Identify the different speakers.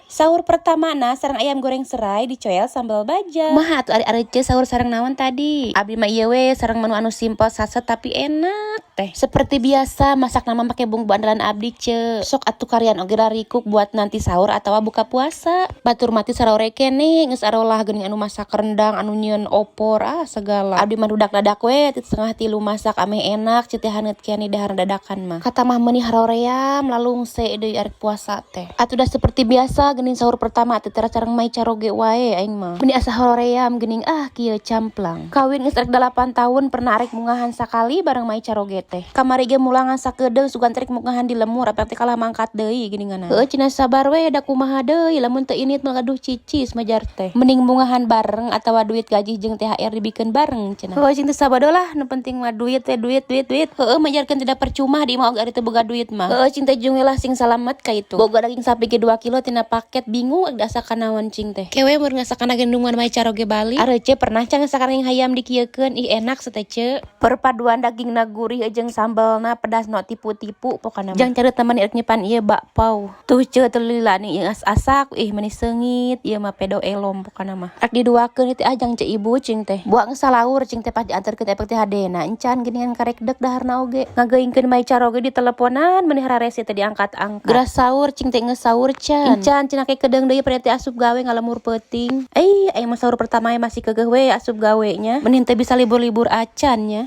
Speaker 1: Sahur pertama na sareng ayam goreng serai dicoel sambal baja. Kumaha atuh ari arece sahur sareng naon tadi? Abdi mah ieu we sareng menu anu simpel saset tapi enak teh. Seperti biasa masak nama make bumbu andalan abdi, ce. Sok atuh karian oge rarikuk buat nanti sahur atau buka puasa. Batur mati sarore keneh geus arolah geuning anu masak rendang, anu nyieun opor, ah segala. Abdi mah dudak dadak we ti 2.30 masak ameh enak ceu teh haneut keneh dahar dadakan mah. Kata mah meuni haroream lalungse deui arek puasa teh. Atuh dah seperti biasa geuning sahur pertama teh tara sareng mai caroge wae aing mah. Meuni asa haroream geuning, ah kieu camplang. Kawin geus arek 8 tahun pernah arek mungahan sakali bareng mai caroge teh. Kamari ge mulangan sakedeung sugan teh rek mungahan di lemur apa teh kalah mangkat deui geuninganna. Heueuh cenah sabar we da kumaha deui lamun teu init mah gaduh cicis majar teh. Mending mungahan bareng atawa duit gaji jeung THR dibikeun bareng cenah. Heueuh cing teu sabado lah, nu penting mah duit teh, duit, duit, duit. Heueuh majarkeun tidak percuma di imah oge ari teu boga duit mah. Heueuh cing teh jung lah sing salamet ka itu. Boga daging sapi ge 2 kilo tina paket, bingung asa kanaon cing teh. Kewe mun ngasakan gendungan mai caroge Bali. Arece pernah can ngasakan hayam dikieukeun? Ih, enak teh, ce. Perpaduan dagingna gurih jeung sambalna pedas no tipu-tipu pokona mah. Jang cari teman irek nyepan ieu bakpao. Tuh, ce, teu lila nih asak, ih meuni seungit ieu mah pedo elom pokona mah. Rek diduakeun teh ajang ce ibu cing teh. Buang salaur cing teh pas diantarkeun efek teh hadena encan geuningan karek dek daharna oge. Ngageuingkeun mai caroge di teleponan meuni hararese teh diangkat-angkat. Geura sahur cing teh, geus sahur can. Encan cenah ke kedeung deui pada teh asup gawe ngalemur peuting. Eh, aing mah sahur pertama masih keukeuh we asup gawe nya. Mending teh bisa libur-libur acan nya.